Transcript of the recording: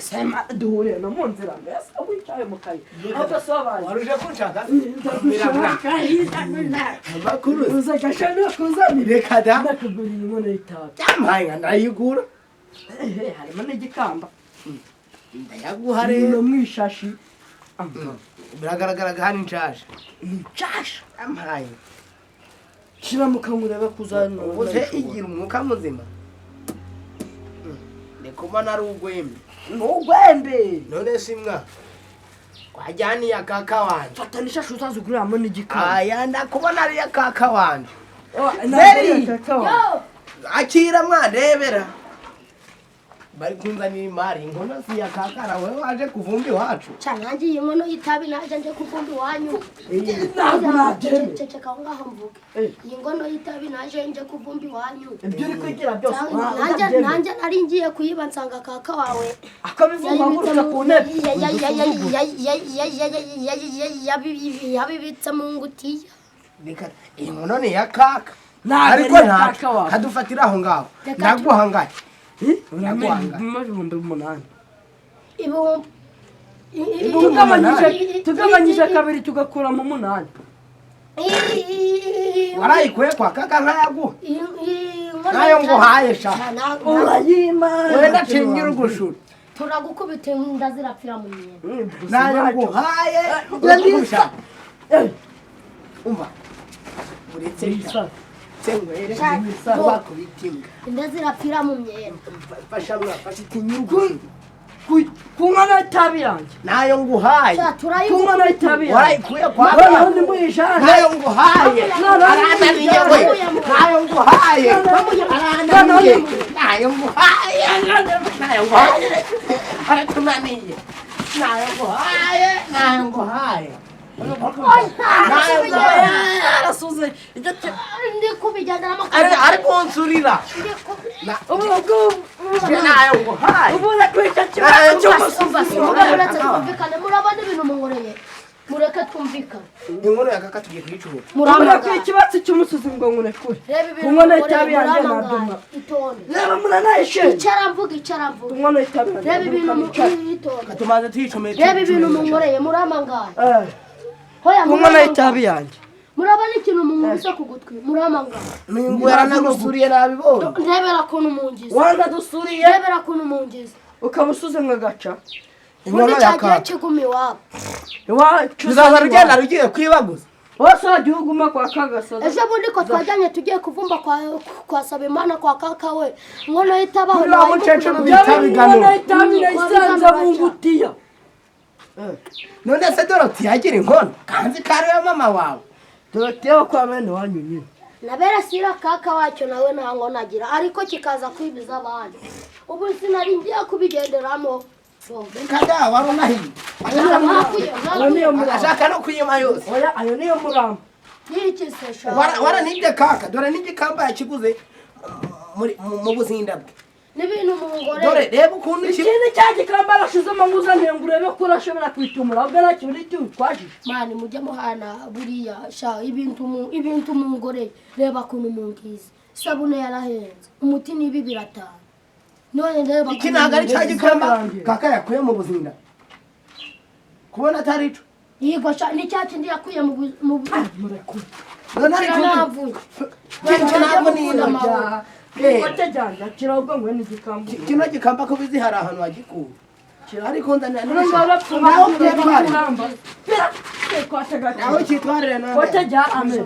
Sema duhuriye no mu nzira, mbese wicaye mu kayi ahubwo si wabaye. Waruje kunshaka? Ndagushaka. Amakuru? Uza gashana kuzanira. Reka da. Ndakugurira inkono y'itabi. Yampaye nka ndayigura. Ehe, harimo n'igikamba. Ndayaguha no rero. Mu ishashi. Biragaragara ko hano nshasha. Ni nshasha. Yampaye. Shyira mu kanwa urebe ko uzana. Ubu se igira umwuka muzima? Ndi kubona ari ugwembe. Ni ugwembe. None si mwa kwajyaniye akaka wanje? Fata n'ishashi uzazuguriramo n'igikamba. Aya, ndakubona ari akaka wanje. Oh, Zeri! ntabwo. Yo! Akira mwarebera, bari kunzanira imari, inkono si iya kakara. Wowe waje kuvumba iwacu. Ca nanjye iyi nkono y'itabi naje nje kuvumba iwanyu. Ntabwo nabyemera. Ceceka aho ngaho mvuge. Iyi nkono y'itabi naje nje kuvumba iwanyu. Ibyo uri kwigira byose Nanjye utabyemera. Nanjye nari ngiye kuyiba nsanga kaka wawe Akabivuga haguruka ku ntebe. Yabibitse mu ngutiya. Reka, iyi nkono ni iya kaka. Ntabwo Ariko ari iya ntaco kaka wawe. kadufatira aho ngaho. Reka. Ndaguha ngahe? Ndaguhanga. 8000. Ibihumbi Tugabanyije kabiri tugakuramo umunani. Warayikuye kwa kaka nkayaguha? Nayo nguhaye sha. Urayima. Wenda nshingira ugushura. Turagukubita inda zirapfira mu myenda. Nayo nguhaye. Yalisa. Umva, uretse Lisa. se ngwere Sha. bakubita imbwa. Inda zirapfira mu myenda. Fasha mwa, fasha itinyira ugushura. Ku nkono y'itabi yanjye. Nayo nguhaye. Sha, Ku nkono y'itabi yanjye. Warayikuye kwa Noneho kaka. ntimuyijane. Nayo nguhaye. Arananiye we. Nayo nguhaye. Arananiye. Nayo nguhaye. Nayo nguhaye. Aratunaniye. Nayo nguhaye. Nayo nguhaye. Nayo nguhaye. Arasuze. Ndi kubigenderamo. Ari kunsurira. Ubu ubwo Nayo nguhaye. ubu nakwica kibazo cy'umusuzi. Muretse twumvikane, murabona ibintu munkoreye, mureke twumvikane. Inkono ya kaka tugiye kuyicuruza. Ubu Muramagara. nakwica ikibatsi cy'umusuzi ngo nkurekure. Reba ibintu Ku nkono munkoreye, y'itabi yanjye muramagara. ntabyo. Itonde. Reba muranayishe. Icara mvuga, icara Ku mvuga. nkono y'itabi yanjye. Reba ibintu itonde. Tumaze tuyicomeye. Reba ibintu munkoreye, muramangara. Ku Hoya. nkono Muramangara. y'itabi yanjye. Murabona ikintu munkubise ku gutwi? Muramangara. Mingu yaranagusuriye, nabibonye. Ndebera ukuntu mungize. Wanga dusuriye. Ndebera ukuntu mungize. Ukaba usuze nk'agaca. Inkono Ubundi ya cyagiye kaka kiguma iwabo. Iwacu. Ruzaza rugenda rugiye kwibaguza. Wose wagiye uguma kwa kagasozi. Ejo bundi ko twajyanye tugiye kuvumba kwa Sabimana, kwa kaka we, inkono y'itabaho. Kuri wa mukecuru ntiwayimukura. bita Njyewe Biganiro. inkono y'itabi nayisanze mu ngutiya. None se Doroti yagira inkono kanzi kariwe mama wawe? Doroteya kwa bene wanyu nyine. Nabera sira kaka wacyo nawe nta nkono agira, ariko kikaza kwibiza abandi. Ubu sinari ngiye kubigenderamo. Reka da, wari unahiye. Ayo niyo muramba. Ashaka no kuyima yose. Oya, ayo niyo muramba. Y'iki se sha? Waranibye kaka, dore n'igikamba yakiguze mu buzinda bwe. N'ibintu mungore. Dore reba ukuntu Ikindi cya gikamba arashizemo ngo uzaniye ngo urebe ko urashobora kwitumura, ahubwo nta kintu utwajije. Mani, mujye muhana buriya sha. Ibintu mungoreye, reba ukuntu mungize. Isabune yarahenze, umuti nibi biratanu, none reba. Iki ntabwo ari cya gikamba kaka yakuye mu buzinda? Kubona atari cyo. Yego sha, ni cya kindi yakuye mu Murekure. None ari cyo. Kiranavuye. Kino ntabwo ni ino. Kote ryanjye akira ubwo nguhe n'igikamba. Kino gikamba ko bizi hari ahantu wagikuye, ariko nzanira. None ngo Nawe ubyitwarire. muramba. Nawe cyitwarire nawe. Kote rya amen.